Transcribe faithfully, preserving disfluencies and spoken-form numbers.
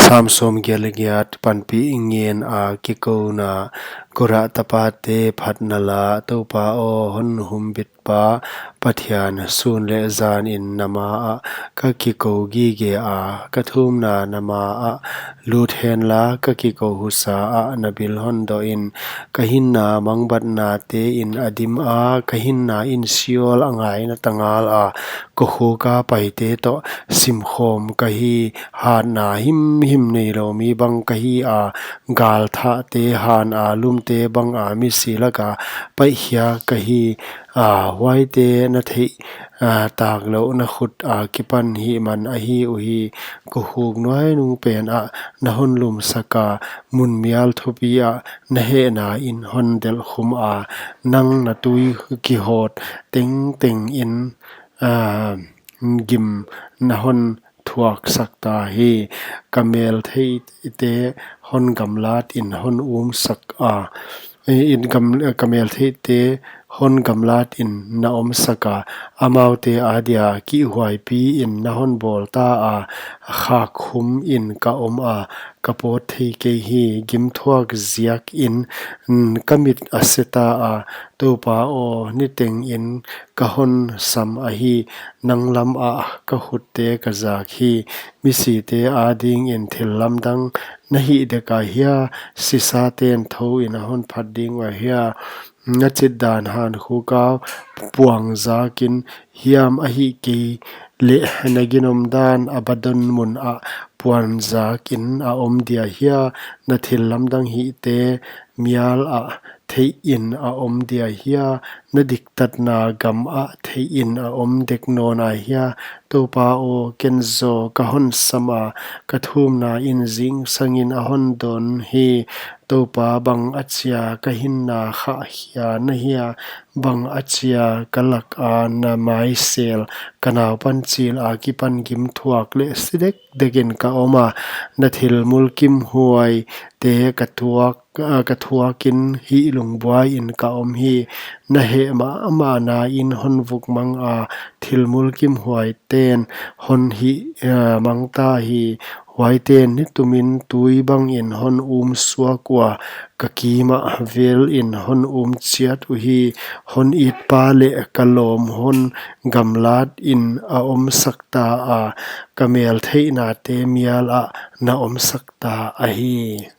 Sam sawmgiat leh giat, panpih ngen a kikouna. Korah tapate phatna la. Toupa aw, hon humbitpa Pathian, sun leh jan in na ma ah ka kikou gige a, ka thumna na ma ah lut henla, ka kikou husa ah na bil hon doh in. Ka hinna mangbatnate in a dim a, ka hinna in Sheol a ngaina ta ngal a, kokhuk a paite toh simkhawm ka hi. Hatna himhim neilou mi bang ka hi a, galthahte han a lumte bang a misi lak a paihkhia ka hi. A, huaite na theih, a, taklouh na khut a kipan hihman ahi uhi. Kokhuk nuainung pen ah na hon lumsak a, mun mial thupi ah na hehna in hon delhkhum a, nang na tui kihawt tengteng in, a, gim na hon thuaksak ta hi. Ka meltheihte hon gamlat in hon umsak a, in gam, ka meltheihte hon gamlat in na omsak a, amaute adia kihhuaipi in na hon bawl ta a, khakkhum in ka om a, ka pawt thei kei hi. Gimthuak ziak in, mm, ka mit a se ta a, Toupa aw, niteng in ka hon sam ahi. Nang lam ah ka khutte ka zak hi. Misite ading in thil lamdang na hih dek a hia? Sisaten thou in a hon phat ding ua hia? Na chitdan hankhuk a puang zak in hiam, ahihkeileh na ginomdan Abaddon mun ah puan zak in a om dia hia? Na thil lamdang hihte mial ah theih in a om dia hia? Na diktatna gam ah theih in a om dek nawn a hia? Toupa aw, ken zaw ka hon sam a, ka thumna in zingsang in a hon dawn hi. Toupa, bang achia ka hinna khahkhia na hia? Bang achia ka lak a na maisel? Ka naupan chil a kipan gimthuak leh si dekdek in ka om a, na thil mulkimhuaite ka thuak, a, ka thuak in hih lungbuai in ka om hi. Na heh mahmahna in hon vuk mang a, thil mulkimhuaiten hon hih, a, mang ta hi. Huaiten nitum in tui bang in hon um suak ua, ka kim ah vel in hon um chiat uhi. Hon itpa leh ka lawm hon gamlat in a omsak ta a, ka meltheihnate mial ah na omsak ta ahi.